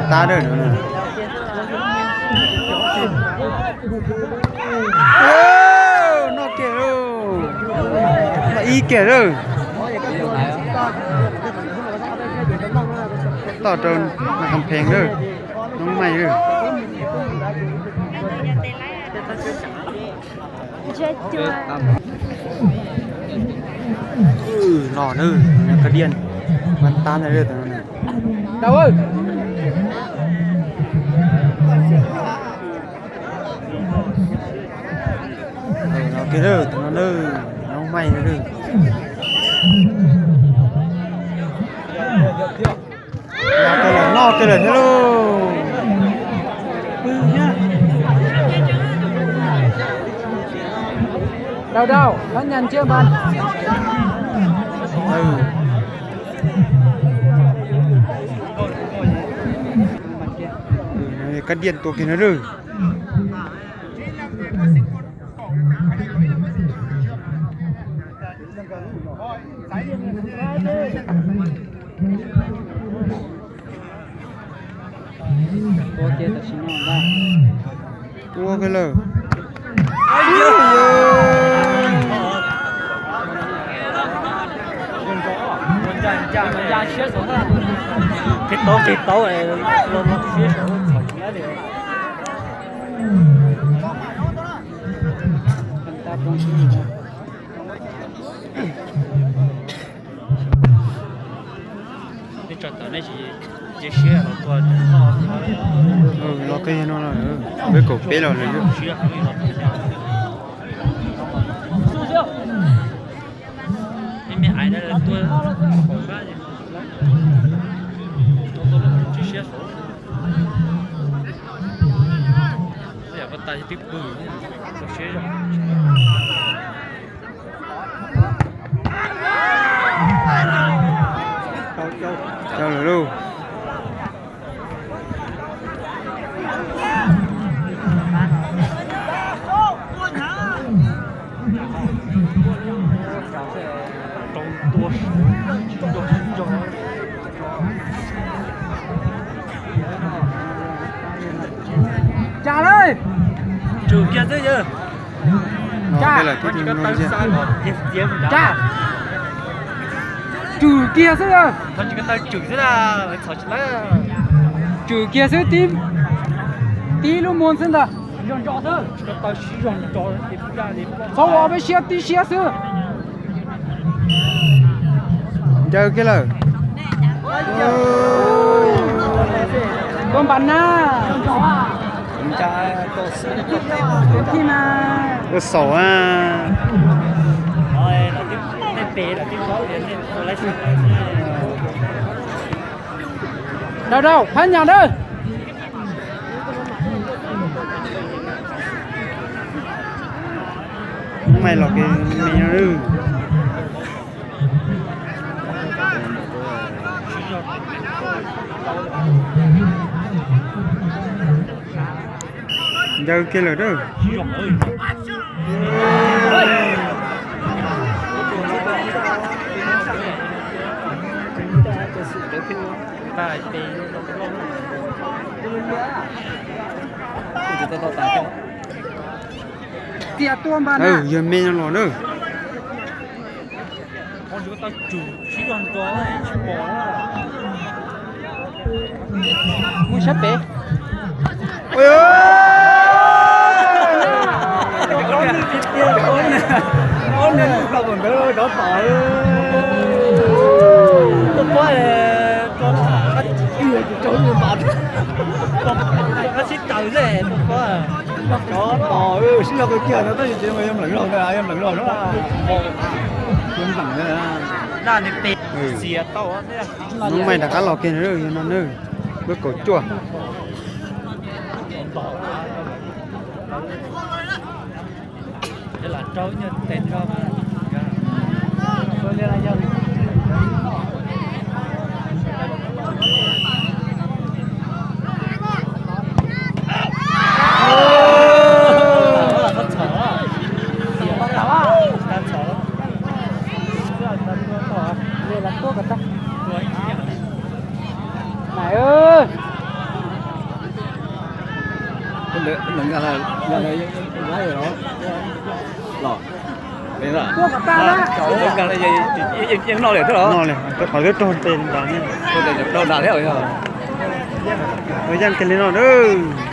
Tab dawb no. Noj kiag lawm. Noj ib kiag lawm. Toj rau Nas Khas Phees lawm. Noob Maij lawm. Los na, Kab Diaj, Vaj Tab ntag lawm tus no na. Los kiag lawm tus no na, Noob Maij lawm. Los kiag lawm, noj kiag lawm thiab lauj. Đau đau, nó nhanh chứ anh. Kab Diaj tua kiag no lawm. Tua kiag lawm. Qhib taub qhib taub los siab saud txhom tsis nab li. Neb tso tawm neb tsis cia siab los tua. Los kiag no, peb kaum peb los lawm. Ib me ais no tua, tua tua lub tsis siab saud. Yam ko tas twb pw, siab zog. Coj lawm lauj. Cas lawm. Tsum kiag xwb yawg. Cas. Cas. Tsum kiag xwb yawg. Tsum kiag xwb, tib, tib lub moos xwb ntag. Txhob ua peb siab tib siab xwb. Ncaws kiag lawm. Koj npas na. Ua xaum a. Rau rau, phab nyas dawb. Maj los kev me no. Ncaws kiag lawm dawb. Tias tua npas na. Yog me no los na. Mus sab pem. Sib taws xwb tus ko. Sib nrog kiag no tab sis ces yog mlom zog, yog mlom zog no. Noob Maij rov qab los kiag no, yog no na, lub kaum cuaj. Nkag los, los, nkag los yeej noj lawm thiab los? Noj li, qhov twb raug tes ntawd ne. Raug nram thiab. Ua yaj kiag li no nawb.